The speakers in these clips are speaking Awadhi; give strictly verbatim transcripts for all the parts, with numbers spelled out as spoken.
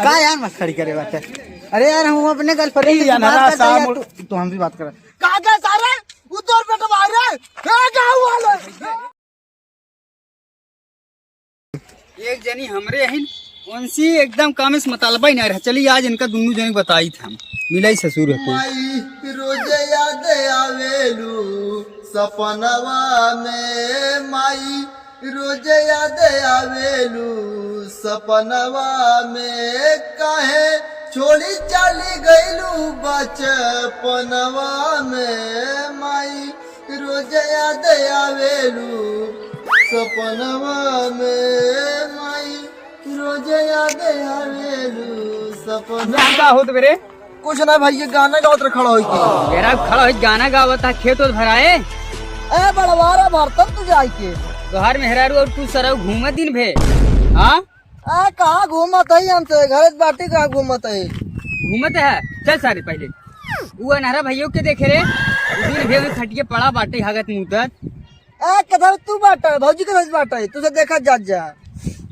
का यार मस्खरी करे बाटे? अरे यार, हम अपने गर्लफ्रेंड से बात करते हैं यार, तू, तू हमसे बात कर। का का सारे? उधर बेटा बाहर है। ए, गाँव वाले। एक जनी हमरे हइन, उनसे एकदम काम से मतलबा ही ना रहे। चली आज इनका दुन्नू जनी बताई थे हम, मिलाई ससुर है कोई। माई रोज याद आवेलू सपनवा में, माई रोज याद आवेलू सपनवा में, काहे छोड़ी चली गईलू बचपनवा में, माई रोज याद आवेलू सपनवा में, माई रोज याद आवेलू सपनवा। यहाँ का होत बे रे? कुछ ना भाई, ये गाना गावत रहे खड़ा होई के। मेरा खड़ा होई गाना गावत है, खेत ओत भराए। ए बड़वारा भरतन तू जाई के। तोहार मेहरारू और तू सरऊ घूमे दिन भे। हाँ? आ, कहाँ घूमत है हमसे? घरे बाटी कहाँ घूमत है? घूमत है? चल सारे पहले। उ अनहरा भइयो के देखे रे। उ दिन भे में खटिए पड़ा बाटे हगत मुतत। आ, कथा तू बाटा, भौजी के भौजी बाटा है, तू से देखा जात जा।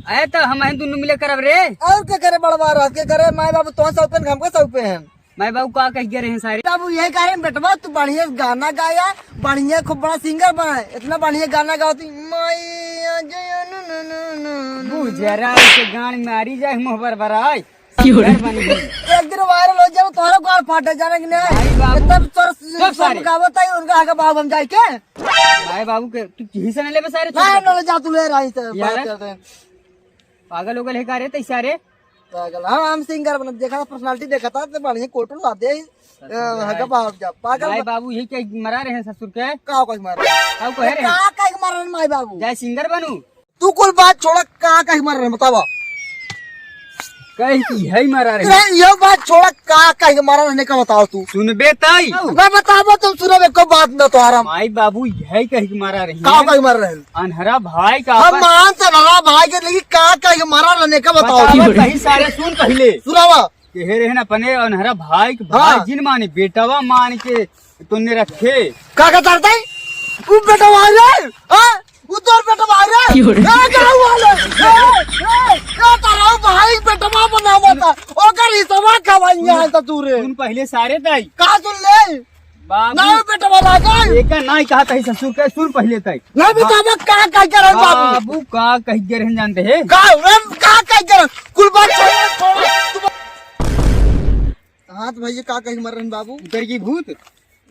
अरे तो हम हैं दुनू मिले करब रे। और के करे बड़वा रह के करे, माय बाबू तोहन सौपे हैं, हमका सौपे हैं। माय बाबू का कह गए रहे सारे? बाबू यही कह रहे हैं, "बेटवा तू बढ़िया गाना गाया, बढ़िया खूब बड़ा सिंगर बना, इतना बढ़िया गाना गाओ तू।" माई आ जाए, नु, नु, नु, नु, नु। बुझरा के गान मारी जाए, मुँह पर बराई। क्यों रे? सिंगर बन गई। एक दिन वायरल हो जाए, तोहरा गाल फाटे, जाने कि नहीं? भाई बाबू। इतना भी तोर सब सब सारे। गावत है, उनका आगे बाबू हम जाए के? भाई बाबू के, तू किसी से न लेबे सारे, नहीं, चुप कर। नहीं, जा तू ले रही से, यार। बात करते हैं। पागल हो गए है का रे, तैसा रे? पागल, हाँ, हम सिंगर बन, देखा पर्सनालिटी देखा था, तो बढ़िया कोटू ला दे। ए, हगा बाहर जा, पागल भाई बा- बाबू, ये क्या मरा रहे हैं ससुर के? का कह मार रहे? का कह रहे हैं? का कह मार रहे हैं माई बाबू? जाए सिंगर बनू। तू कुल बात छोड़ा, का कह मार रहे हैं, बतावा। कह की है मरा रहे हैं? अरे, ये बात छोड़ा, का कह मार रहे हैं, का बताओ तू। सुनबे तई। मैं बतावा, तुम सुनबे, कोई बात ना तो आराम। माई बाबू, यही कह के मारा रहे हैं। का कह मार रहे हैं? अनहरा भाई का हम अपन- मान से अनहरा भाई के, लेकिन का कह के मारा रहे हैं, का बताओ। बतावा तई सारे, सुन पहले। सुनावा। कहे रहे ना अपने अनहरा भाई के, भाई हाँ। जिन माने बेटवा मान के तूने रखे। का कहता रहता है? वो बेटवा रे, हाँ? वो तोर बेटवा रे? क्यों रे? ए, गाँव वाले, ए, ए, ए, तारा भाई बेटवा बनावा था, ओकर हिस्सा खवाइया है तो तू रे। सुन पहले सारे तई। का सुन ले? बाबू, ना बेटवा लागे। एका नाई कहा तई ससुर के, सुन पहले तई। ना बेटवा का, का कह के रहे बाबू? बाबू का कह के रहे जानते हैं? का, रे, का कह के रहे? कुल बात छोड़, छोड़। हाँ तो भैया, का कह के मर रहे हैं बाबू? उतर की भूत।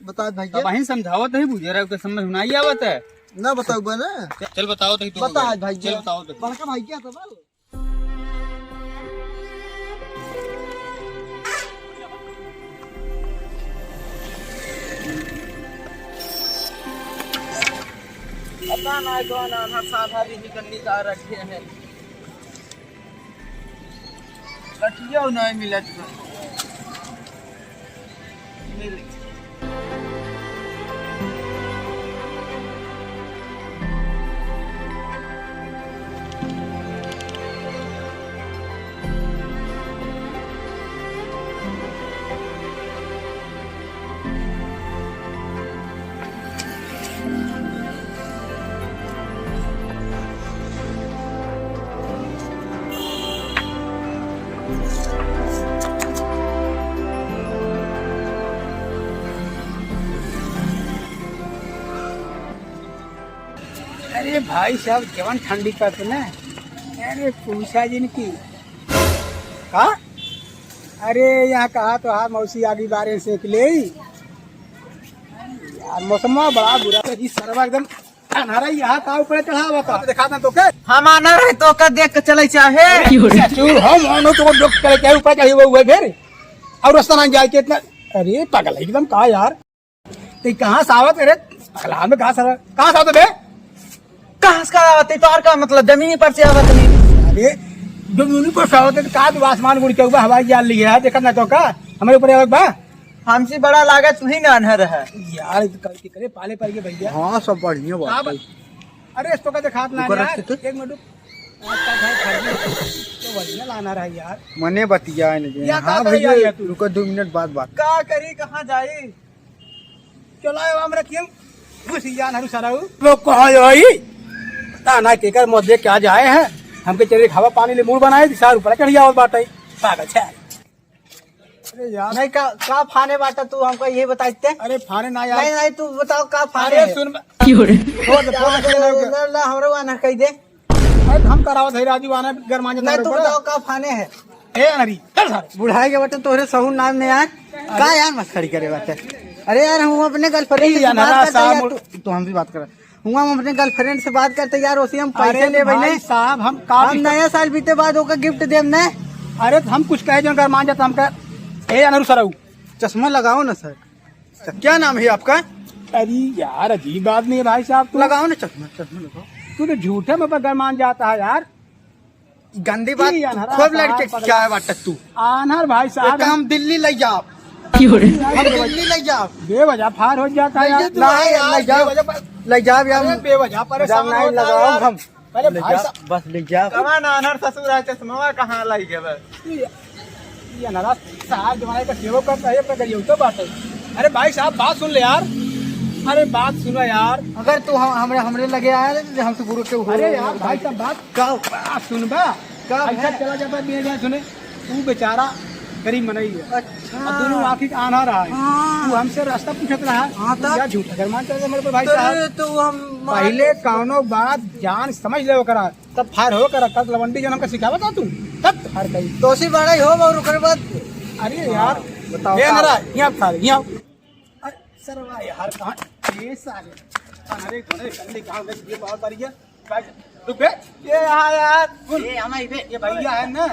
बता भैया। अब अहीं समझावत है, बुझे रहे, ओके समझ में नहीं आवत है। ना बताओ बा ना। चल बताओ तई तू। बता भैया। चल बताओ तई। बड़का भाई क्या था बाबू? पता ना कौन आना साधा भी निकल निकाल रखे हैं। कटियो नहीं मिलत बा। मिल। अरे भाई साहब, जवन ठंडी का तो ना, अरे पूछा जिन की। का? अरे यहाँ कहा तो हाँ मौसी आगी बारे से निकले। यार मौसमा बड़ा बुरा है, ई सरवा एकदम अनहरा यहाँ का ऊपर चढ़ा हुआ था, दिखा दें तो के? हम आना रहे तो का देख के चले चाहे। अरे, चूर हम आनो तो लोग चले चाहे ऊपर चढ़ी हुआ हुआ फिर। और रास्ता ना जाए के इतना, अरे पागल है एकदम का यार। ते कहाँ से आवत है रे? पगला में कहाँ से आवत? कहाँ से आवत बे? कहाँ से का आवत है? तोहर का मतलब जमीनी पर से आवत है? अरे, जमीनी पर से आवत है तो का तू आसमान उड़ के ऊपर हवाई जहाज लिए है, देखत ना तो का? हमारे ऊपर आवत बा? हमसे बड़ा लागत तू ही ना अनहर है। यार, ये तो कल के करे पाले पड़ गए भैया। हाँ, सब बढ़िया बात का है। बा-, अरे, इस तो का दिखात ना ओकर यार। रस्ते तो एक मिनट रुक। आज का भाई खरीदी तो बढ़िया लाना रहा यार। मने बतिया नहीं। या हाँ का भैया, भैया तू? रुको दो मिनट बाद बात। का करी, कहाँ जाई? चला अब हम रखिए। घुस जान हरू सराऊ। लोग कहाँ जाई? पता ना केकर मौत देख के आ जाए हैं। हमके चले खावा पानी ले मूड बनाए, सार ऊपर चढ़ जावत बाटे। पागल छे। अरे यार। नहीं, का, का फाने बाटा तू, हमका ये बताइते। अरे फाने ना यार। नहीं, नहीं, तू बताओ का फाने अरे है? सुन बा-, क्यों रे? फोड़ दे, फोड़ दे, फोड़ दे। ला, ला, हमरो आना कह दे। अरे हम करावत है राजू, आना गरमांजा नहीं, तू बताओ का फाने है? ए अनरी, चल सारे। बुढ़ाई के बटन तोहरे सहू नाम में यार। अरे। का यार मस्खरी करे बाटे? अरे यार, हम अपने girlfriend से बात करते यार, तू, तू हमसे बात कर। हुआ हम अपने girlfriend से बात करते यार, उसे हम पैसे अरे ले भाई भाई ने। साहब, हम का हम भी नया साल बीते बाद ओका gift देम ने। अरे तो हम कुछ कहे जो गरमान जाता हम कह, ए अनरू सरऊ। चश्मा लगाओ ना सर। तो क्या नाम है आपका? अरे यार, अजीब आदमी है भाई साहब तू। लगाओ ना चश्मा, चश्मा लगाओ। तू तो झूठे में पर गरमान जाता है यार। गंदी बात, ई अनहरा खूब लड़के साहब क्या है बाटत तू? आन्हर भाई साहब एक काम दिल्ली ले जाओ। क्यों रे? हम दिल्ली ले जाओ। बेवजह फार हो जाता है ले यार। जाओ, ले जाओ। बेवजह पर ले जाओ यार। अरे बेवजह परेशान नहीं होता है लगाओ यार। हम। अरे ले भाई जाओ, साहब। बस ले जाओ। कमान आन्हर ससुर है, चश्मा कहाँ लाई गए बस? ई, ई अनहरा साहब जमाने का सेवा करता है, अपना गरिया तो बात है। अरे भाई साहब, बात सुन ले यार। अरे बात सुनो यार। अगर तू हम, हमरे, हमरे लगे आया तो हमसे बुरो क्यों हो? अरे यार, भाई साहब, बात का? आ, सुनबा? का ऐसा है? चला जाता बिना जाने सुने, तू बेचारा गरीब मनई है। अच्छा। और दोनों आँखी का आन्हर है। हाँ। तू हमसे रास्ता पूछत रहा। हाँ, तब? क्या झूठा गरमान चल रहा मेरे पे भाई तो साहब? तो हम पहले कौनो बात जान समझ ले करा, तब फार हो करा, तब लवंडी जन हमका सिखावत तू, तब फार कही। तो उसी बड़ा ही हो और ओकरे बाद अरे यार, बताओ ए का? अनहरा, यहाँ फार, यहाँ। अरे सरवा यार, कहाँ? ये सारे अनहरे घोड़े कंडे कहाँ गए? ये बात आ रही है। भाई, रुक बे। ये यहाँ यार, सुन। ये हमारी बे। ये भैया है ना,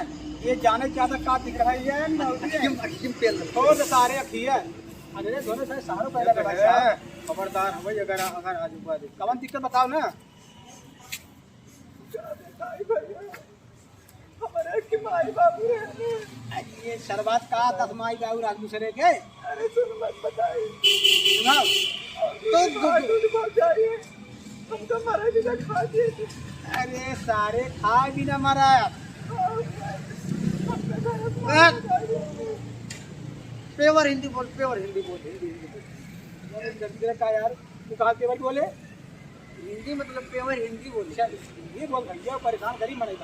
ये जाने क्या था, का दिख रहा है ये ना, ये अखिम, अखिम पेल। छोड़ दे सारे अखिया। अरे दोनों सारे सारों पहले का भाई साहब। खबरदार हो भाई, अगर, अगर आज ऊपर कवन दिक्कत बताओ ना। हमारे के माई बाबू है। अरे ये शरबत का दस माई बाबू रात दूसरे के। अरे सुन मत बताई। सुनाओ। और तो दीदी मार दूध भर जाइए। हम तो मरे बिना खा दिए। अरे सारे खाए बिना मरा। हाँ। Pure हिंदी बोल, pure हिंदी बोल, हिंदी, हिंदी बोल। अरे जल्दी जरा का यार, तू कहाँ pure बोले? हिंदी मतलब pure हिंदी बोल। अच्छा, हिंदी बोल भैया, परेशान करी मरे।